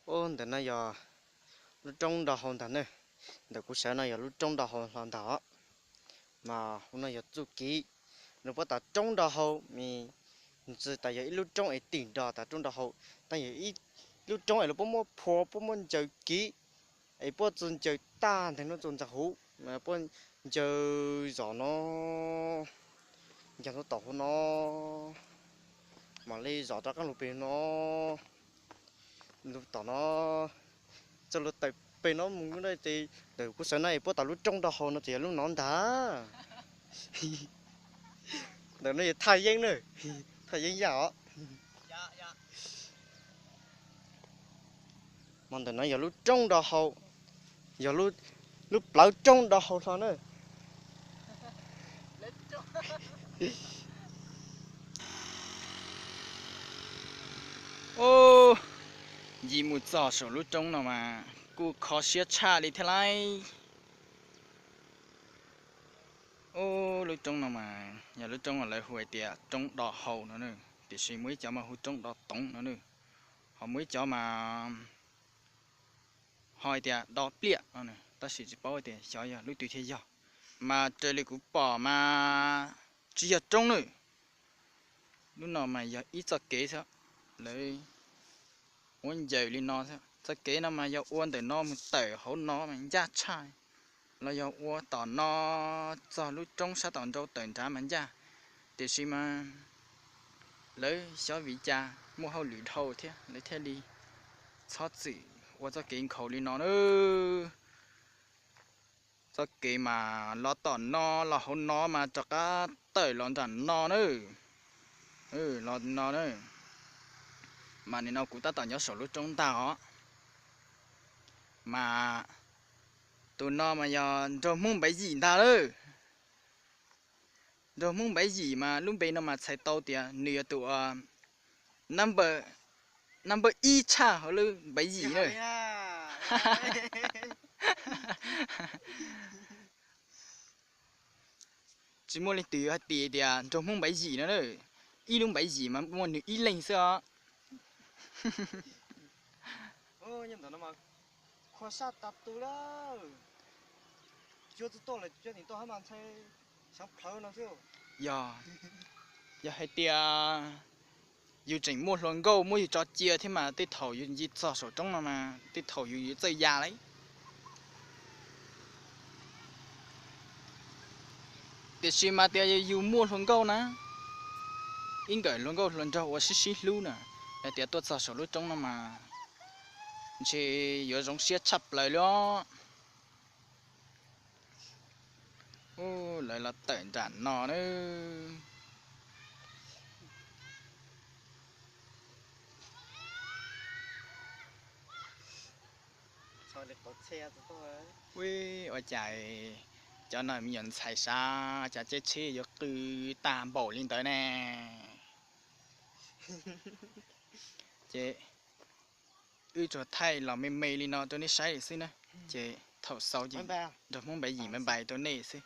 Ub, ntawm no yog lub roob nrau hau ntag na. Ntawm kuv sawv no yog lub roob nrau hau hlo ntag os. Mas hauv no yog txuj kev, nws puab tas roob nrau hau, nws tsis tas yog ib lub roob es tim nrog tas roob nrau hau, tab yog ib lub roob es lawv puab muab phua puab muab ncaws kev, es puab txuas ncaws tag nteeg no txuas ntxeev huv, puab ncaws zom no, ncaws tom hauv no, mam li zom rov qaab lug peg no, lug tom no, txug lug tawm peg no mus ntawm kuv sawv no es puab tas lub roob nrau hau no ces yog lub no ntag. Ntawm no yog thaj yeeb na, thaj yeeb yaj os. Mas ntawm no yog lub roob nrau hau, yog lub plawv roob nrau hau hlo na. Ub, yim mus txog saum lub roob no mas kuj kho siab tshaj li thiab lauj. Ub, lub roob no mas yog lub roob uas lawv hu hais tias roob do hau no na, tiam sis muaj ib cov mas hu roob do toov no na, ho muaj ib cov mas ho hais tias do pliaj no, tab sis tsis paub tias xyov yog lub twg thiaj yog. Mas raws li kuv pom mas tsis yog roob na. Lub no mas yog ib txoj kev xwb, lawv ua ncaws li no xwb. Txoj kev no mas yog ua ntawm no mus tawm hauv no mas ncaj tshaj, los yog ua tom no txog lub roob sab tom nraud tawm nrad mas ncaj. Tiam sis mas lawv xyov vim cas muaj hauj lwm dhau thiab lawv thiaj li txhob txwm ua txoj kev nkhaus li no na. Txoj kev mas los tom no los hauv no mas rov qab tawm los nram no na. Los no na. Mas nim no kuv tab tom nyob saum lub roob ntag os. Mas tus no mas yog nraug Hmoob Npaiv Yim ntag lawm. Nraug Hmoob Npaiv Yim mas lub npe no mas txhais tau tias nws yog tus number ib tshaj hauv lub Npaiv Yim na. Tsis muaj leej twg hais tias nraug Hmoob Npaiv Yim no na. Ib lub Npaiv Yim mas muaj nws ib leeg xwb os. Yog, yog hais tias yus tseem muaj hluas nkauj muab yus tso cia thiab mas tej thaum yus nce txog saum roob no mas tej thaum yus yuav txawj ya lauj. Tiam sis mas tias yus muaj hluas nkauj na, ib nkawm hluas nkauj hluas nraug uas sib sib hlub na, yog tias tuaj txog saum lub roob no mas ntshe yuav zoo siab tshaj plaws li os. Ub, lawv los tawm nram no na. Ua cas cov no me nyuam ntxhais sav cas caij tsheb yuav qw tag npaum li ntawd ne? Ces wb tsuas thaij los me me li no rau nej saib xwb na. Ces thaum xaus ces nraug Hmoob Npaiv Yim npais npais rau nej xwb.